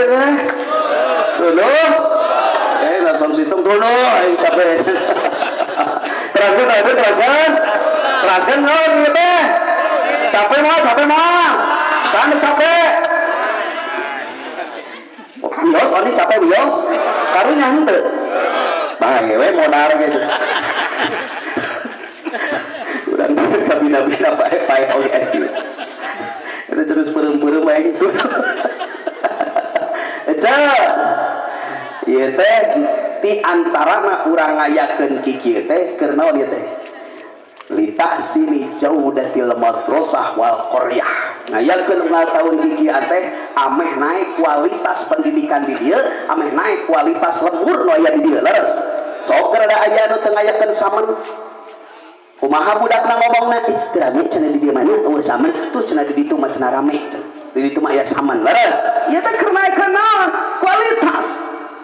ieu teh? Tunduh. Sound system tunduh aing capek. Teraskeun. Teraskeun naon ieu teh? Capek mah. Sana capek. Bios, oni capek bios. Karunya henteu. Bae we modar gitu. Urang teh kabina-bina pae-pae oge atuh. Itu terus peureum-peureum aing tuh. Eca. Ieu teh ti antarana urang ngayakeun kikieu teh keur naon ieu teh? Litahsini jaudatil madrasah wal qaryah. Ngayakeun unggal tahun kikieu teh ameh naik kualitas pendidikan di dieu, ameh naik kualitas lembur nu aya di dieu leres. Sok keur ada aya nu teu ngayakeun samen. Kumaha budakna ngomongna ih teu rame cenah di dieu mah nya eueuh samen, tuh cenah di ditu mah cenah rame cenah. Di ditu mah aya samen leres. Ieu teh keur naikeun naon? Kualitas.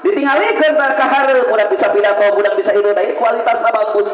Ditinggalikeun tah ka hareup budak bisa pidato, budak bisa itu teh kualitasna bagus.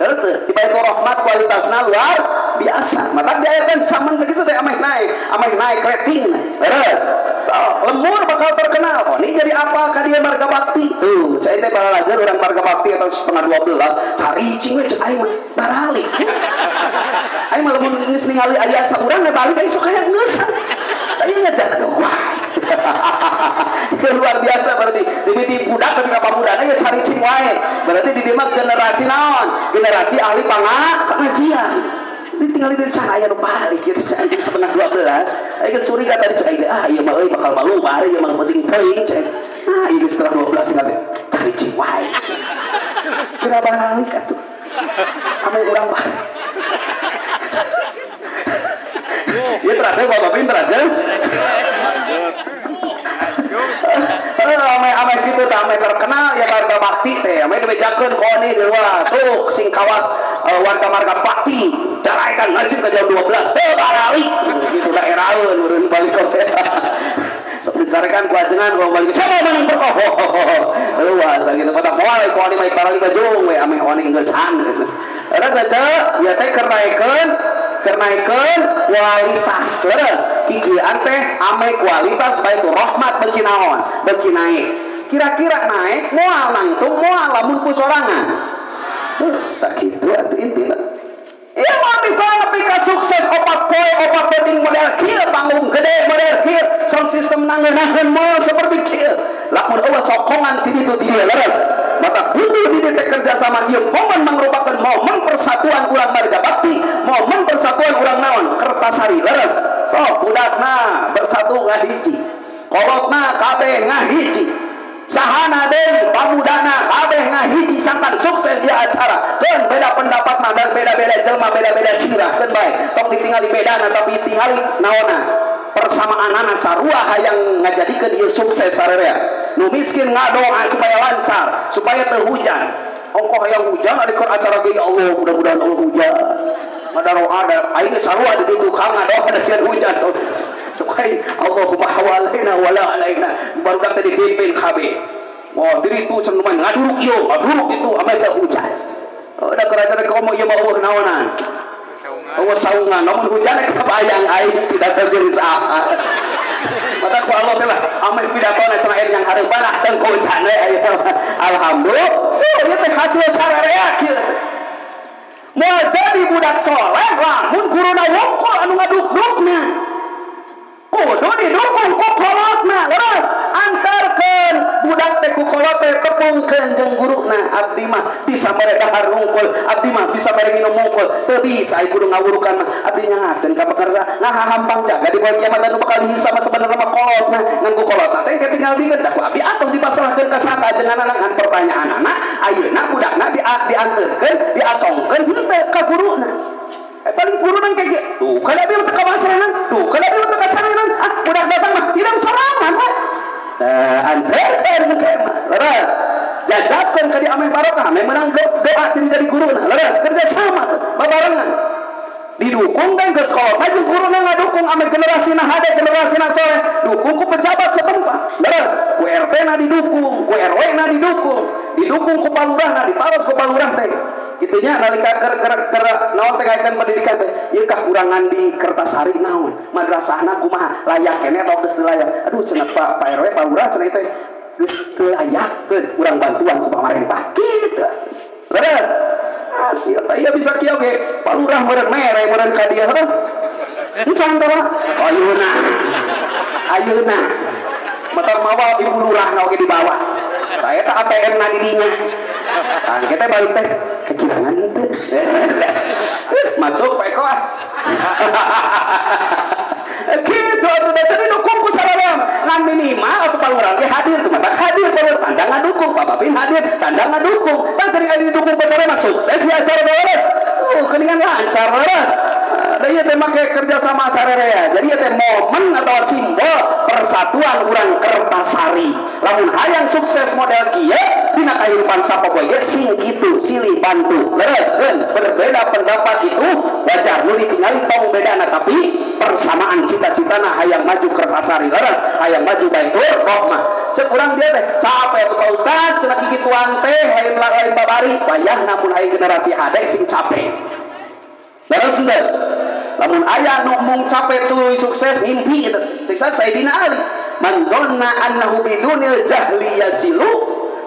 Terus di Baitur Rahmat kualitasna luar biasa. Maka diayakeun samen begitu teh ameh naik rating. Terus so, lembur bakal terkenal. Oh, ini jadi apa ka dieu marga bakti? Tuh, cai teh balalageun urang marga bakti atau 11:30 cari cing we cek aing mah baralik. Aing mah lamun geus ningali aya saurang na balik aing sok hayang geus. Aing ngajar wah. Luar biasa berarti dimiti budak tapi ka pamudana ya cari cing wae. Berarti di dieu mah generasi naon? Generasi ahli pengajian. Ditinggali dari sana aya nu balik kieu cai 11:30. Aing geus curiga tadi cai ah ieu mah euy bakal malu bare ieu mah penting teuing cai. Nah ieu 11:30 tinggal cari cing wae. Kira balik atuh. Ame urang balik. Ieu terasa bapak pinter ya. Ame gitu tah ame terkenal ya marga bakti teh ame dibejakeun koni di luar tuh sing kawas warga marga bakti daraikan ngaji ke jam 12 teh baralik gitu daeraheun meureun balik teh sok dicarekan ku ajengan ku balik siapa menang perkoh luas gitu kata moal koni mah baralik bajung we ame oni geus-an gitu. Terus saja ya teh keur naikeun kualitas leres kikieuan teh ame kualitas Baitur Rahmat beuki naon beuki naik kira-kira naik moal nangtung moal lamun ku sorangan tak kitu atuh intina ieu mah bisa nepi ka sukses opat poe opat penting model kieu panggung gede model kieu sound system nangeunaheun moal seperti kieu lamun eueuh sokongan ti ditu ti dieu leres maka butuh di teh kerjasama ieu momen mangrupakeun momen persatuan urang marga bakti momen persatuan urang naon Kertasari leres sok budakna bersatu ngahiji kolotna kabeh ngahiji sahana deui pamudana kabeh ngahiji sangkan sukses di acara keun beda pendapat mah beda-beda jelema beda-beda sirah keun bae tong ditingali bedana tapi tingali naonna persamaanana sarua hayang ngajadikeun ieu sukses sararea nu miskin ngadoa supaya lancar supaya teu hujan ongkoh hayang hujan ari keur acara ge ya Allah mudah-mudahan Allah hujan ngadaroa da aing sarua di tukang ngadoa da sieun hujan supaya Allahumma hawalaina wala alaina barudak teh dipimpin kabeh wah diri itu cenah mah ngaduruk ieu ngaduruk itu ameh teu hujan da keur acara komo ieu mah eueuh naonan eueuh saungan lamun hujan kebayang aing pidato jeung saha maka ku Allah teh lah ameh pidatona cenah yang hareupan ah teu hujan we aya alhamdulillah ieu teh hasil sararea kieu moal jadi budak soleh lamun guruna wungkul anu ngaduk-dukna kudu didukung ku kolotna leres antarkeun budak teh ku kolot teh tepungkeun jeung guruna abdi mah bisa mere dahar wungkul abdi mah bisa mere nginum wungkul teu bisa ai kudu ngawurukan mah abdi nyangakeun ka pakarsa ngahahampang jaga di poe kiamat anu bakal dihisab mah sabenerna mah kolotna ngan ku kolotna teh tinggal dikeun da ku abdi atos dipasrahkeun ka saha ajenganana ngan pertanyaanana ayeuna budakna dianteurkeun diasongkeun henteu ka guruna. Paling guru nang kayak gitu, tuh kan abi mah teu kasaranan, tuh kan abi mah teu kasaranan, ah budak datang mah tidak sorangan we. Tah anterkeun engke mah, leres. Jajabkeun ka di ameh barokah, ameh meunang doa ti jadi guruna, leres kerja sama babarengan. Didukung teh geus kolot mah jeung guruna ngadukung ameh generasina hade generasina soleh, dukung ku pejabat setempat, leres. Ku RT na didukung, ku RW na didukung, didukung ku palurahna, ditaros ku palurah teh. Kitu nya nalika keur naon teh kaetan pendidikan teh ieu kakurangan di Kertasari naon madrasahna kumaha layak keneh atau geus teu layak aduh cenah Pak RW Pak Lurah cenah teh geus teu layak keun urang bantuan ku pamarentah kitu leres hasil teh ieu bisa kieu ge Pak Lurah meureun mere meureun ka dieu heuh encan teh ayeuna ayeuna mata mawa ibu lurah na oge dibawa tah eta ATM na di dinya tah kita balik teh kekirangan teu masuk Pak Eko ah kitu atuh da tadi dukung ku sararea ngan minimal atuh Pak Lurah ge hadir tuh mata hadir Pak Lurah tanda ngadukung Pak Bapin hadir tanda ngadukung tah tadi aya didukung ku sararea sukses ya acara beres geuningan lancar beres. Da ieu teh make kerja sama sarerea. Jadi ieu teh momen atau simbol persatuan urang Kertasari. Lamun hayang sukses model kieu dina kahirupan sapopoe ge sing kitu silih bantu. Leres keun berbeda pendapat itu wajar nu ditingali tong bedana tapi persamaan cita-citana hayang maju Kertasari leres hayang maju Baitur Rahmah. Cek urang dia teh capek tuh Pak Ustad cenah kikituan teh lain lain babari wayahna mun hayang generasi hade sing capek. Leres henteu? Lamun aya nu mung capek tuluy sukses ngimpi itu. Cek Sayyidina Ali, man dhanna annahu bidunil jahli yasilu.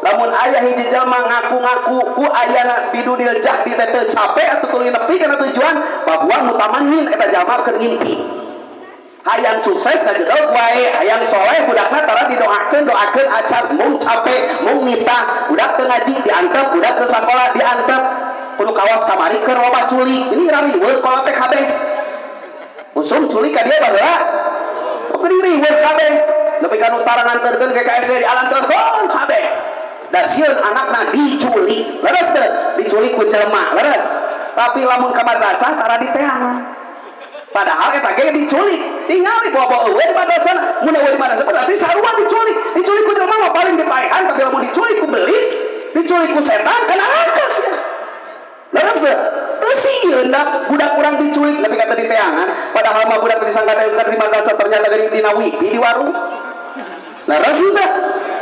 Lamun aya hiji jalma ngaku-ngaku ku ayana bidunil jahli teh teu capek atuh tuluy nepi kana tujuan bahwa mutamannin eta jalma keur ngimpi. Hayang sukses kajedog wae, hayang soleh budakna tara didoakeun doakeun acan mung capek, mung nitah, budak teu ngaji diantep, budak teu sakola diantep. Kudu kawas kamari keur loba culik. Ini rariweuh kolot teh kabeh. Usum culik ka dia baheula. Geuning riweuh kabeh. Nepi ka nu tara nganterkeun ke KSD di alanteurkeun kabeh. Da sieun anakna diculik. Leres teu? Diculik ku jelema, leres. Tapi lamun ka madrasah tara diteangan. Padahal eta ge diculik. Tingali bawa-bawa eueuh di madrasah. Mun eueuh di madrasah berarti sarua diculik. Diculik ku jelema mah paling dipaehan, tapi lamun diculik ku belis, diculik ku setan kana rakas ya. Leres teu? Teu sieun da budak urang diculik nepi ka teu diteangan, padahal mah budak teu disangka teh di madrasah ternyata geuning dina wifi di warung. Leres teu?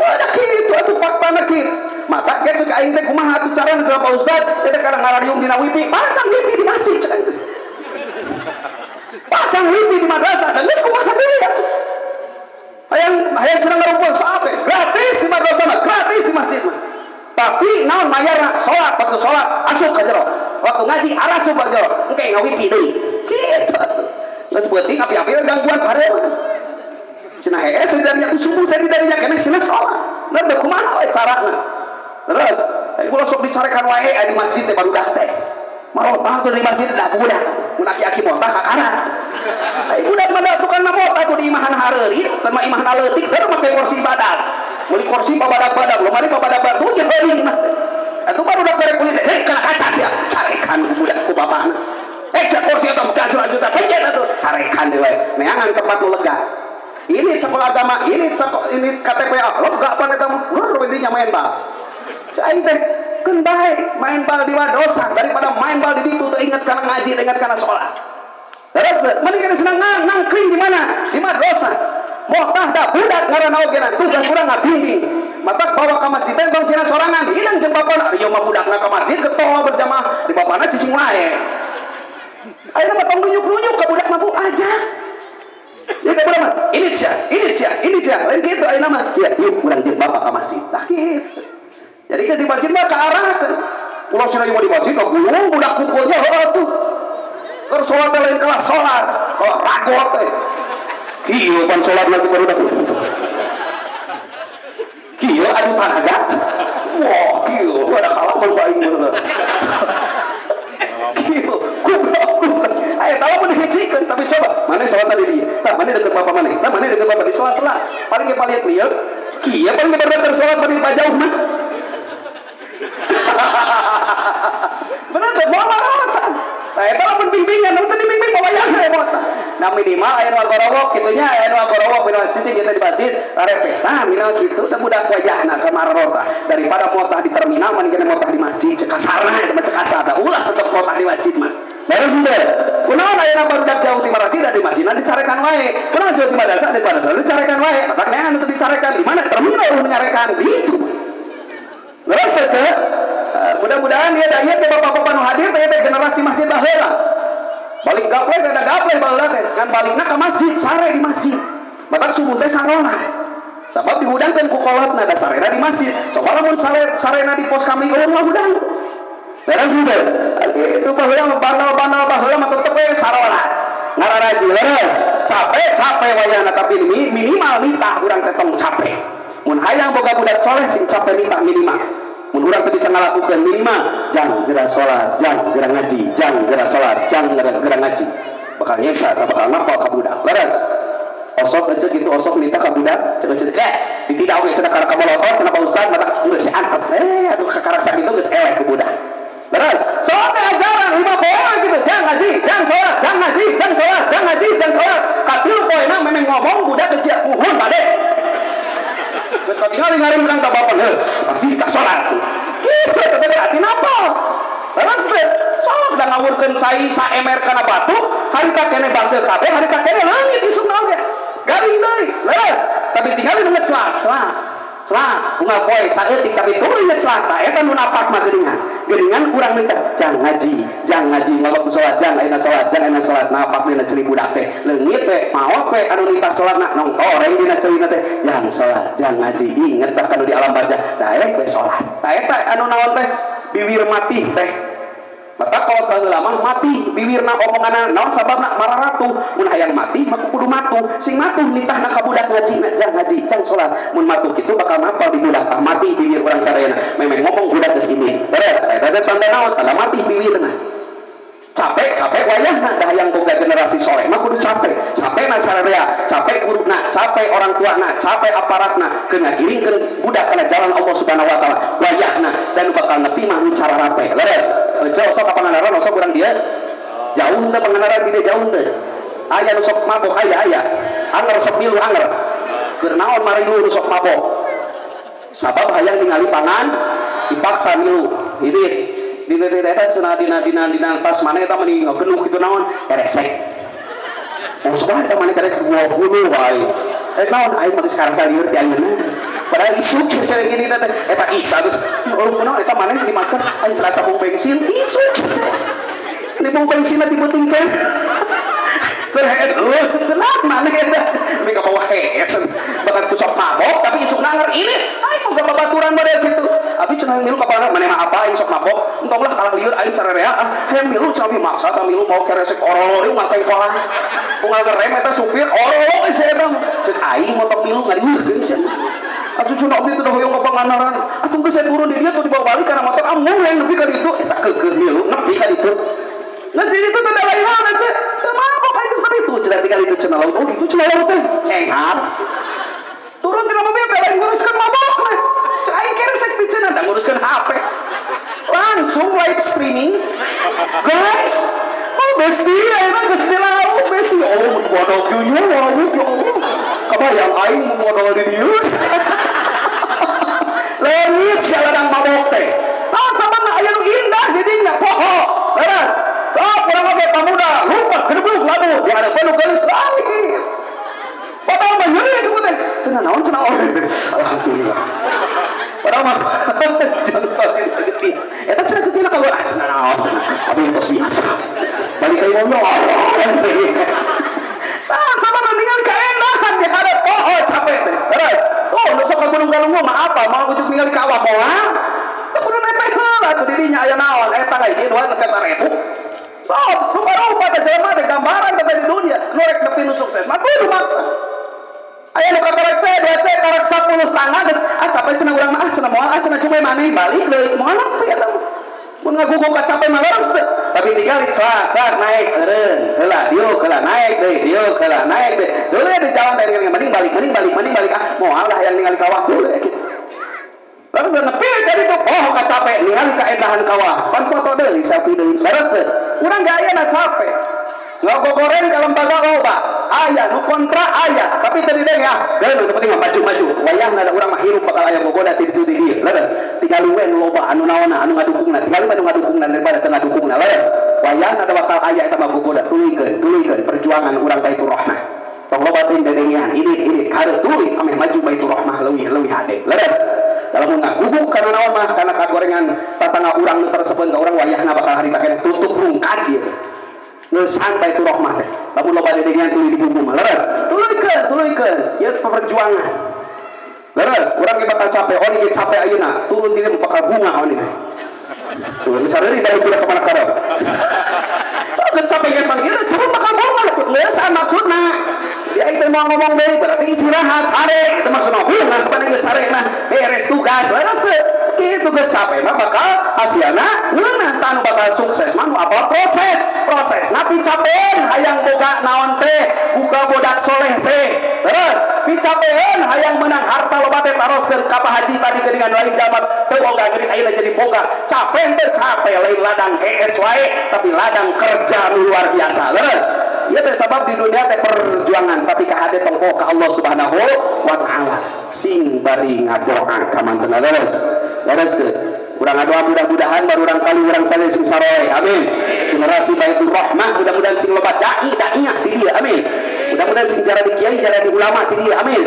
Ada kitu atuh faktana kitu. Mata ge cek aing teh kumaha atuh carana cenah Pak Ustad, eta kana ngarariung dina wifi, pasang wifi di masjid cek aing teh. Pasang wifi di madrasah, da geus kumaha deui atuh. Hayang hayang senang ngarumpul sape, gratis di madrasah mah, gratis di masjid mah. Tapi naon mayarna salat, waktu salat asup ka jero. Waktu ngaji arasup ka jero. Engke ngawipi deui. Kitu. Geus beuting api-api gangguan pareuh. Cenah hees darinya ku subuh tadi darinya keneh cenah salat. Nah da kumaha we carana? Terus, kula sok dicarekan wae di masjid teh barudak teh. Marotah tuh di masjid dah budak. Mun aki-aki motah kakara. Ai budak mah da tukang motah tuh di imahan hareuri, teu mah imahan leutik teu make kursi badak. Meuli kursi pabadak-badak, lemari pabadak-badak tuh jeung heuri mah. Atuh barudak bare kulit teh kana kaca sia. Carekan ku budak ku bapakna. Sia kursi eta bukan juta pencet atuh. Carekan deui wae. Neangan tempat nu lega. Ini sekolah agama, ini sekolah, ini KTP, lega pan eta mah. Lur we dinya main bal. Cai aing teh keun bae main bal di madrasah daripada main bal di ditu teu inget kana ngaji, teu inget kana salat. Terus mending kana senang nangkring di mana? Di madrasah. Motah da budak ngaranna oge na tugas urang ngabimbing. Matak bawa ka masjid teh tong sina sorangan, hilang jeung bapana. Ieu mah budakna ka masjid getol berjamaah, di bapana cicing wae. Ayeuna mah tong nunjuk-nunjuk ka budak mah bu aja. Ieu ka budak mah, ini sia, ini sia, ini sia. Lain kitu ayeuna mah. Kieu, yuk urang jeung bapak ka masjid. Tah kitu. Jadi ke di masjid mah ka arah. Ulah sina ieu mah di masjid ka gulung budak kukulnya heueuh tuh. Keur salat lain kelas salat, kalau ragot teh. Kieu pan salat lagi barudak. Kieu adu tanaga. Wah, kieu ada kalah mun aing bener. Kieu goblok. Ayo tahu mun dihijikeun tapi coba mana salat tadi dia. Tah mana deket bapak mana? Tah mana deket bapak di sela-sela. Paling ge paliet lieu. Kieu paling ge barudak salat paling jauh mah. Bener teh moal marotan. Tah eta lamun bimbingan, lamun teu dibimbing bawayan remotan. Nah minimal aya nu agorowok kitu nya, aya nu agorowok minimal cicing kita di masjid, tarepeh. Nah minimal kitu teh budak wajahna ka marotah. Daripada motah di terminal mending motah di masjid, cek kasarna eta mah cek kasar tah ulah tetep motah di masjid mah. Beres henteu? Kunaon ayeuna barudak jauh ti masjid da di masjidna dicarekan wae. Kunaon jauh ti madrasah di madrasah dicarekan wae. Matak neangan teu dicarekan di mana terminal ulah nyarekan gitu. Beres teh? Mudah-mudahan ya da ieu teh bapak-bapak nu hadir teh generasi masjid baheula. Balik gaple teh da gaple baheula teh, ngan balikna ka masjid, sare di masjid. Batak subuh teh sarolah. Sabab dihudangkeun ku kolotna da sarena di masjid. Coba lamun sarena di pos kami eueuh mah hudang. Beres henteu? Itu baheula mah bandal-bandal baheula mah tetep we sarolah. Ngararaji leres. Capek-capek wayahna tapi minimal nitah urang teh tong capek. Mun hayang boga budak soleh sing capek nitah minimal. Mun urang teu bisa ngalakukeun minimal jang geura salat, jang geura ngaji, jang geura salat, jang geura ngaji. Bakal nyesa, bakal ngapal ka budak. Leres. Osok aja gitu, osok nitah ka budak, cek-cek ditidak oge cenah ka molotot cenah Pak Ustaz mata geus antep. Aduh kakarak sakitu geus eleh ku budak. Leres. Soalnya ajaran 5 poe gitu, jang ngaji, jang salat, jang ngaji, jang salat, jang ngaji, jang salat. Katilu poena memang ngomong budak geus siap uhun bade. Geus katingali ngarim urang ka bapak, heuh, pasti ka salat. Kitu eta teh berarti napa? Leres teh. Sok da ngawurkeun cai saemer kana batu, harita keneh baseuh kabeh, harita keneh leungit isukna oge. Garing deui, leres. Tapi tingali nu ngecelak, celak. Celak, unggal poe saeutik tapi tuluy ngecelak, tah eta nu napak mah geuningan. Geuningan urang minta jang ngaji, ngawaktu salat, jang ayeuna salat, jang ayeuna salat, napak dina ceuli budak teh. Leungit we, maot we anu nitah salatna nongtoreng dina ceulina teh, jang salat, jang ngaji, inget tah kanu di alam barzah, daek we salat. Tah eta anu naon teh biwir mati teh. Maka kalau baheula mah mati biwirna omonganna naon sababna mararatuh mun hayang mati mah kudu matuh sing matuh nitahna ka budak ngaji jang ngaji jang salat mun matuh kitu bakal napal di budak tah mati biwir urang sadayana memeh ngomong budak geus ini beres eta teh tanda naon tanda mati biwirna capek wayahna da hayang boga generasi soleh mah kudu capek capekna sararea capek guruna capek orang tuana capek aparatna keur ngagiringkeun budak kana jalan Allah Subhanahu wa taala wayahna dan bakal nepi mah nu cara rape leres. Jauh sok Pangandaran osok urang dia jauh henteu Pangandaran di dia jauh henteu aya nu sok mabok aya aya anger sok milu anger keur naon marilu nu sok mabok sabab hayang ningali pangan dipaksa milu hidit dina eta cenah dina dina dina tas mana eta meni genuh kitu naon keresek osok eta maneh karek 20 wae naon aing mah geus karasa lieur di ayeuna padahal isuk saya gini teh eta isa terus oh kunaon eta maneh di masker aing serasa bau bensin isuk ini bau bensin di beuting kan keur hees eueuh kenapa maneh eta lebih ka bawah hees bakal ku sok mabok tapi isuk nanger ini aing boga babaturan model kitu abi cenah milu ka panganan maneh mah apa aing sok mabok entong lah kalah lieur aing sararea ah hayang milu cenah maksa ta milu mau keresek orolo ieu nganteng kolah unggal gerem eta supir orolo geus eta ceuk aing montong milu ngadieukeun sia atuh cenah abdi teh hoyong ka Pangandaran atuh geus turun di dieu tuh dibawa balik kana motor amun hayang nepi ka ditu eta keukeuh milu nepi ka ditu geus di ditu teh lain naon ceuk teu mabok aing geus nepi tuh cenah tinggal itu cenah laut oh itu cenah laut teh cenghar turun tina mobil teh lain nguruskeun mabok mah ceuk aing keresek piceuna da nguruskeun HP langsung live streaming guys oh besti ayeuna geus di laut besti oh bodoh kieu ya Allah kabayang aing modal di dieu leungit sia ladang mabok teh naon sababna aya nu indah di dinya poho leres sok urang oge pamuda lupa gedeblug labuh di hareupeun nu geulis leungit padahal mah nyeri sebut teh teu naon cenah alhamdulillah padahal mah jantan getih eta cenah getihna ka ah cenah naon abi tos biasa balik deui ya Allah tah sababna ningali kaendahan di hareup poho capek teh leres oh nu sok ka Gunung Galunggung mah apa moal ujug ningali ka awak moal teu kudu nepeh heula atuh di dinya aya naon eta hiji dua nepi ka 1000 sok rupa-rupa teh jelema teh gambaran teh di dunia nu rek nepi nu sukses mah kudu maksa aya nu kakarek C 2 C karek 10 tangga geus ah capek cenah urang mah ah cenah moal ah cenah cuma maneh balik deui moal nepi eta mun ngagugu ka capek mah leres teh tapi tinggal celak celak naik eureun heula diuk heula naik deui diuk heula naik deui deui di jalan teh mending balik mending balik mending balik ah moal lah hayang ningali kawah deui kitu leres nepi dari itu oh ka capek ningali kaendahan kawah pan foto deui selfie deui leres teh urang ge aya na capek ngagogoreng ka lembaga loba aya nu kontra aya tapi teu didenge ah geus nu penting mah maju-maju wayahna da urang mah hirup bakal aya gogoda ti ditu di dieu leres tingali we nu loba anu naonna anu ngadukungna tingali we nu ngadukungna daripada teu ngadukungna leres wayahna da bakal aya eta mah gogoda tuluykeun tuluykeun perjuangan urang Baitur Rahmah tong loba teuing dedengean irit-irit hareup tuluy ameh maju Baitur Rahmah leuwih leuwih hade leres dalam ngaguguk karena naon mah karena kagorengan tata Tetangga urang nu tersepen ka urang wayahna bakal harita keneh tutup rungkad ieu. Geus santai tu rahmah teh. Lamun loba dedengean tuluy digugu mah leres. Tuluykeun, tuluykeun. Ieu perjuangan. Leres, urang ge bakal capek, oni ge capek ayeuna, turun diri bakal bunga oni. Tuh, misalnya dari tidak kemana karep. Geus capek ge sakieu turun bakal bunga. Geus maksudna. Dia itu mau ngomong deui berarti istirahat sare itu maksudna bunga kepada geus sare mah beres tugas leres teu. Kitu geus capek mah bakal hasilna ngeunah tanu bakal sukses mah nu apal proses. Prosesna picapeun hayang boga naon teh, buka bodak soleh teh. Terus picapeun hayang menang harta loba teh taroskeun ka Pak Haji tadi geuningan lain jamat teu boga geuning ayeuna jadi boga. Capek teh capek lain ladang hees wae tapi ladang kerja nu luar biasa. Terus ieu teh sabab di dunia teh perjuangan tapi kahade tong poho ka Allah Subhanahu wa taala. Sing bari ngadoa ka mantena leres. Leres teu. Urang ngadoa mudah-mudahan baru urang kali urang sale sing saroleh. Amin. Generasi Baitur Rahmah mudah-mudahan sing loba dai daiyah di dieu. Amin. Mudah-mudahan sing jaradi kiai jaradi ulama di dieu. Amin.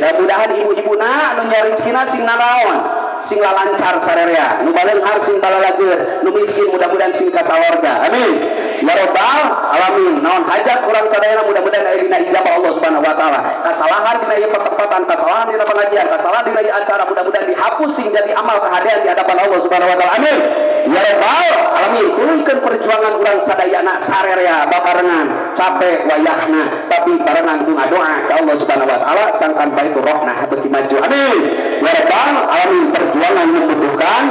Mudah-mudahan ibu-ibuna anu nyari rezekina sing nanaon, sing lalancar sarerea, nu baleunghar sing balalageur, nu miskin mudah-mudahan sing kasalorga. Amin. Ya rabbal alamin. Naon hajat urang sadayana mudah-mudahan aya dina ijabah Allah Subhanahu wa taala. Kasalahan dina ieu pertempatan, kasalahan dina pengajian, kasalahan dina ieu acara mudah-mudahan dihapus sing jadi amal kahadean di hadapan Allah Subhanahu wa taala. Amin. Ya rabbal alamin. Tuluykeun perjuangan urang sadayana sarerea babarengan, capek wayahna tapi barengan ku ngadoa ka Allah Subhanahu wa taala sangkan Baitur Rahmah beuki maju. Amin. Ya rabbal alamin. Perjuangan membutuhkan